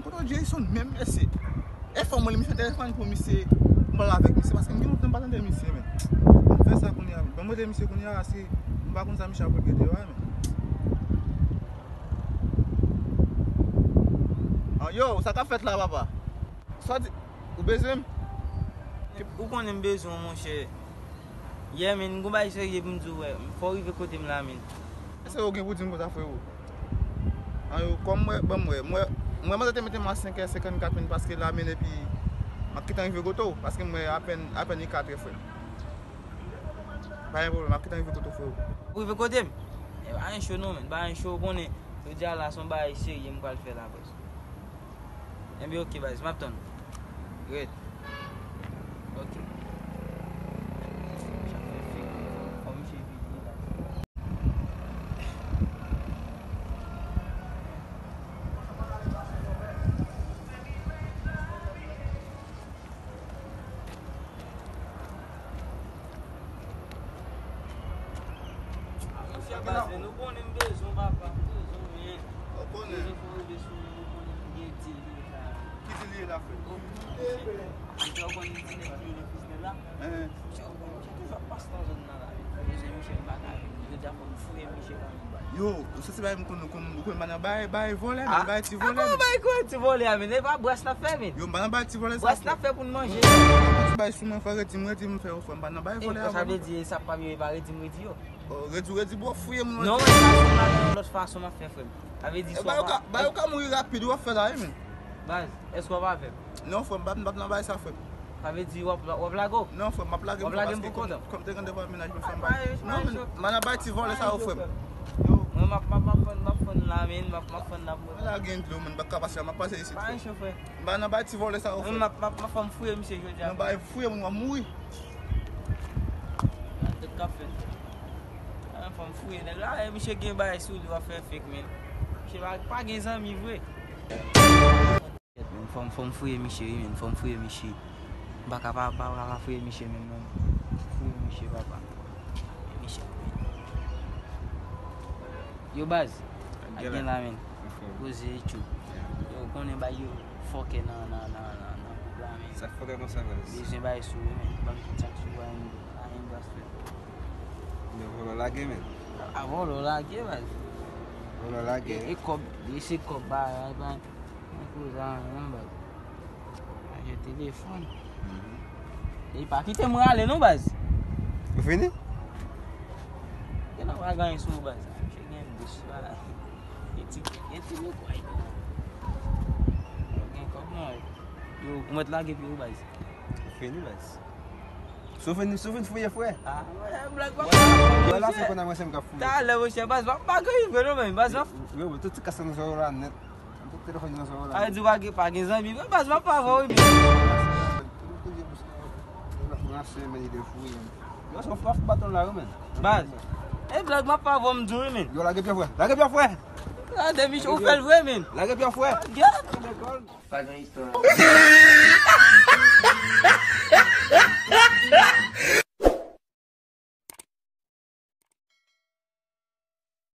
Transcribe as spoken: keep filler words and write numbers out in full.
Kote w Jason menm, mesye? E fò mwen li, misye te fè pou misye, m pale avèk misye, paske m gen lontan m pa tande misye, men. M fè sa kounye a, ban m rele misye kounye a, si m pa konn sa misye ap regle deyò a, men. Ah, yo, sa k ap fèt la, papa? Sa w di, ou bezwen m? Ou konnen m bezwen w, monchè. Yeah, men, gon bagay serye pou m di w, wè. Fò w rive kote m la, men. Se ou gen pou di m konsa, frero. An yo, kòm mwen, ban m wè. Mwen, mwen manzè te mete m a senkè senkannkat, men, paske la, men, epi m ap gentan rive kote w, paske mwen apèn, apèn li katrè, frè. Pa gen pwoblèm, m ap gentan rive kote w, frero. Ou rive kote m? E pa anyen cho non, men, pa anyen cho, ou konnen. Jodi a la, se yon bagay serye m pral fè la, bòs. Enben, oke, baz, m ap tann ou. Red. Oke. Sa fè fake, fò misye vini la. Ah, monchè, baz, men nou konnen m bezwen w, papa, m bezwen w, men. Ou konnen. Bezwen fò w rive sou mwen, ou konnen m gen dil li la. Ki dil li la, frè? Oh, monchè. Monchè, ou konnen ti nèg ki rele Fisnèl la? Hein. Monchè, ou konnen, monchè, toujou ap pase nan zòn nan la. Bezwen misye, m pa ka vin. Jodi a, fò m fouye misye kanmenm. Yo, ou santi bagay m konn, ou konn, ou konn m pa nan bay, bay vòlè, men bay ti vòlè. Akoz bay kò ti vòlè a, men e pa bras n ap fè, men. Yo, m pa nan bay ti vòlè sa. Bras n ap fè pou n manje. Ti bay sou mwen, fò redi m, redi m fè yo, frè, m pa nan bay vòlè a. Sa vle di, sa pa byen, e pa redi m, redi yo. Oh, redi, redi, bro, fouye moun. Non, men sa se pa yon lòt fason m ap fè, frè m. Sa vle di, swa ba yo ka, ba yo ka mouri rapid, w ap fè la, wi, men. Baz, èske w ap avè m? Non, frè m, m p ap, m p ap nan bay sa, frè m. Sa vle di w ap, w ap lage w? Non, frè m, m ap lage m pou kòm te gen devan mennaj mwen fè m bay. Non, men, m pa nan bay ti vòlè sa yo, frè m. Yo. Mwen, m ap, m ap, m ap fann, m ap fann la, men, m ap, m ap fann la pou mwen. Lage yon dlo, men, m pa ka pase, m ap pase isit, frè. M pa nan bay ti vòlè sa yo, frè m. M ap, m ap, m ap fè m fouye misye jodi a. Nan bay fouye moun, w ap mouri. Gad tout k ap fèt. Fè m fouye nèg la, e misye gen bagay sou li, w ap fè fake, men. Misye pa, pa gen zanmi vre. Men, fò m, fò m fouye misye, wi, men, fò m fouye misye. M pa ka pa, pa, pa, pa fouye misye, men, non. Fouye misye, papa. Misye. Yo, baz. Ak gen la, men. Poze, tchou. Yo, konnen bay yo fòkè nan, nan, nan, nan, nan gwoup la, men. Sa fòkè konsa, baz? Bezwen bay sou, men. Ban m tout sa k sou, pa gen, pa gen bras fè. Men vòlò lage, men. A, vòlò lage, baz. Vòlò lage. E, e kòb, e se kòb, ba, ba, Mwen koze a, non, baz. Aje telefòn. Mhm. E pa kite mwen ale, non, baz. Ou fini? Gen nan pa gen anyen sou ou, baz. Misye gen bouch, pa. Gen ti, gen ti bout kway, non. Yo gen kòb, non. Yo, ou mèt lage pye ou, baz. Ou fini, baz. Si w fin, si w fin fouye, frè. Ah, wè, blag pa. Wè la, se konn a mwen, se m k ap fouye. Talè, monchè, baz, pa, pa gen rive, non, men, baz, pa. Yo, yo, tout ti kas nan zòrèy la nèt. Tout telefòn nan zòrèy la. A, di w pa gen, pa gen zanmi vre, baz, m ap pa vre, wi. Yo, se yon frap baton la, wi, men. Baz. E blag, m ap pa vre, m di w, wi, men. Yo, lage pye, frè. Lage pye, frè. Gade, Mich, ou fè l vre, men. Lage pye, frè. Gad. Pa gen istwa.